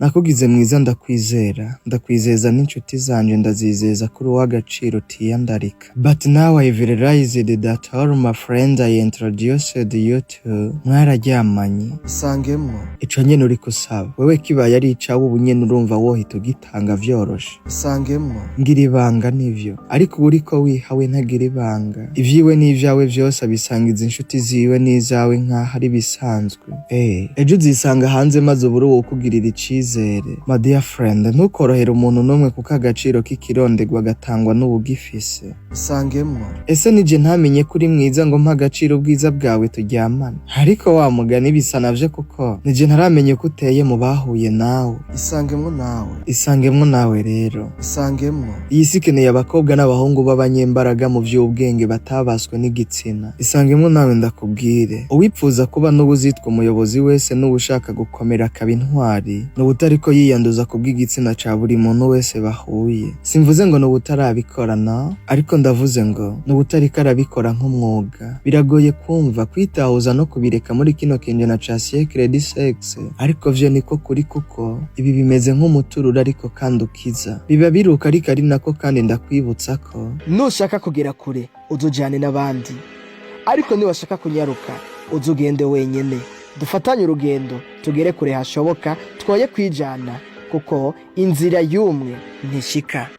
Nakugize mwiza ndakwizera, ndakwizeza n'inshuti zanje, ndazizeza ko uri uw'agaciro utiyandarika. But now I've realized that all my friends I introduced you to mwararyamanye. Isangemwo. Ico nyene uriko usaba wewe kibaye ari icawe ubu nyene, urumva wohita ugitanga vyoroshe. Isangemwo. Ngira ibanga nivyo, ariko uba uriko wihawe ntagira ibanga. Ivyiwe n'ivyawe vyose abisangiza inshuti ziwe n'izawe nk'aho ari bisanzwe. Ejo uzisanga hanze maze ubure uwukugirira icizere. My dear friend, ntukorohere umuntu n'umwe, kuko agaciro k'ikirondegwa gatangwa n'uwugifise. Isangemwo. Ese nije ntamenye ko uri mwiza ngo mpe agaciro ubwiza bwawe turyamane? Ariko wa mugani bisa navyo, kuko nije ntaramenya uko uteye mu bahuye nawe. Isangemwo nawe. Isangemwo nawe rero. Isangemwo. Iyi si ikeneye abakobwa n'abahungu b'abanyembaraga mu vy'ubwenge batabaswe n'igitsina. Isangemwo nawe ndakubwire. Uwipfuza kuba n'uwuzitwa umuyobozi wese n'uwushaka gukomera akaba intwari, n'uwutariko yiyanduza kubw'igitsina ca buri muntu wese bahuye. Simvuze ngo n'uwutarabikora, no, ariko ndavuze ngo n'uwutariko arabikora nk'umwuga. Biragoye kumva, kwitahuza no kubireka muri kino kinjana ca siècle du sexe, ariko vyo niko kuri, kuko ibi bimeze nk'umutururo ariko kandi ukiza. Biba biruka, ariko ari nako kandi ndakwibutsa ko Nushaka kugera kure uzujyane n'abandi, ariko niwashaka kunyaruka uzugende wenyine. Dufatanye urugendo tugere kure hashoboka, twoye kwijana, kuko inzira y'umwe ntishika.